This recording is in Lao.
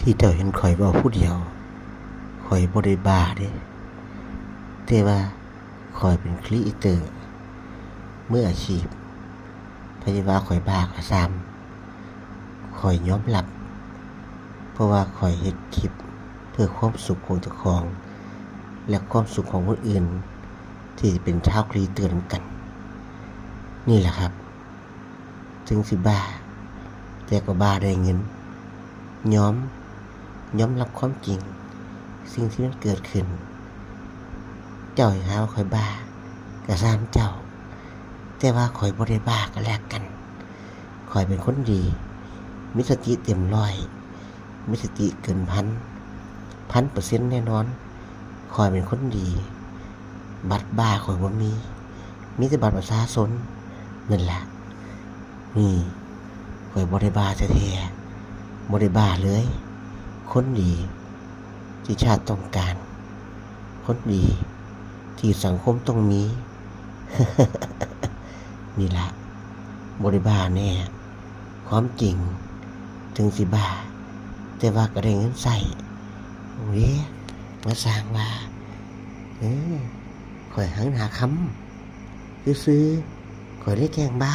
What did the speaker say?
ທີ່ເຈົ້າເຫັນຂ້ອຍເວົ້າຜູ້ດຽວ ຂ້ອຍບໍ່ໄດ້ບ້າເດ້ ແຕ່ວ່າຂ້ອຍເປັນຄຣີເອເຕີມືອາຊີບ. ໃຜວ່າຂ້ອຍບ້າກໍຊ່າງ, ຂ້ອຍຍອມຮັບ, ເພາະວ່າຂ້ອຍເຮັດຄລິບເພື່ອຄວາມສຸກຂອງເຈົ້າຂອງ ແລະ ຄວາມສຸກຂອງຄົນອື່ນທີ່ເປັນຊາວຄຣີເອເຕີນຳກັນ. ນີ້ແຫຼະຄັບ ເຖິງຊິບ້າ ແຕ່ກໍບ້າໄດ້ເງິນ. ຍອມ, ຍອມຮັບຄວາມຈິງ ສິ່ງທີ່ມັນເກີດຂຶ້ນ. ເຈົ້າຊິຫາວ່າຂ້ອຍບ້າກໍຊ່າງເຈົ້າ, ແຕ່ວ່າຂ້ອຍບໍ່ໄດ້ບ້າກໍແລ້ວກັນ. ຂ້ອຍເປັນຄົນດີ, ມີສະຕິເຕັມຮ້ອຍ, ມີສະຕິເກີນພັນ, ພັນເປີເຊັນແນ່ນອນ. ຂ້ອຍເປັນຄົນດີ, ບັດບ້າຂ້ອຍບໍ່ມີ, ມີແຕ່ບັດປະຊາຊົນ. ນັ້ນລະ ນີ້ ຂ້ອຍບໍ່ໄດ້ບ້າແທ້ໆ, ບໍ່ໄດ້ບ້າເລີຍ. ຄົນດີທີ່ຊາດຕ້ອງການ, ຄົນດີທີ່ສັງຄົມຕ້ອງມີ. ນີ້ລະ ບໍ່ໄດ້ບ້າແນ່. ຄວາມຈິງ ເຖິງຊິບ້າ ແຕ່ວ່າກໍໄດ້ເງິນໃຊ້. ໂອ້ຍ ມາສ້າງວ່າ ເອີ ຂ້ອຍຫາເງິນຫາຄຳຊື່ໆ ຂ້ອຍເລີຍແກ້ງບ້າ.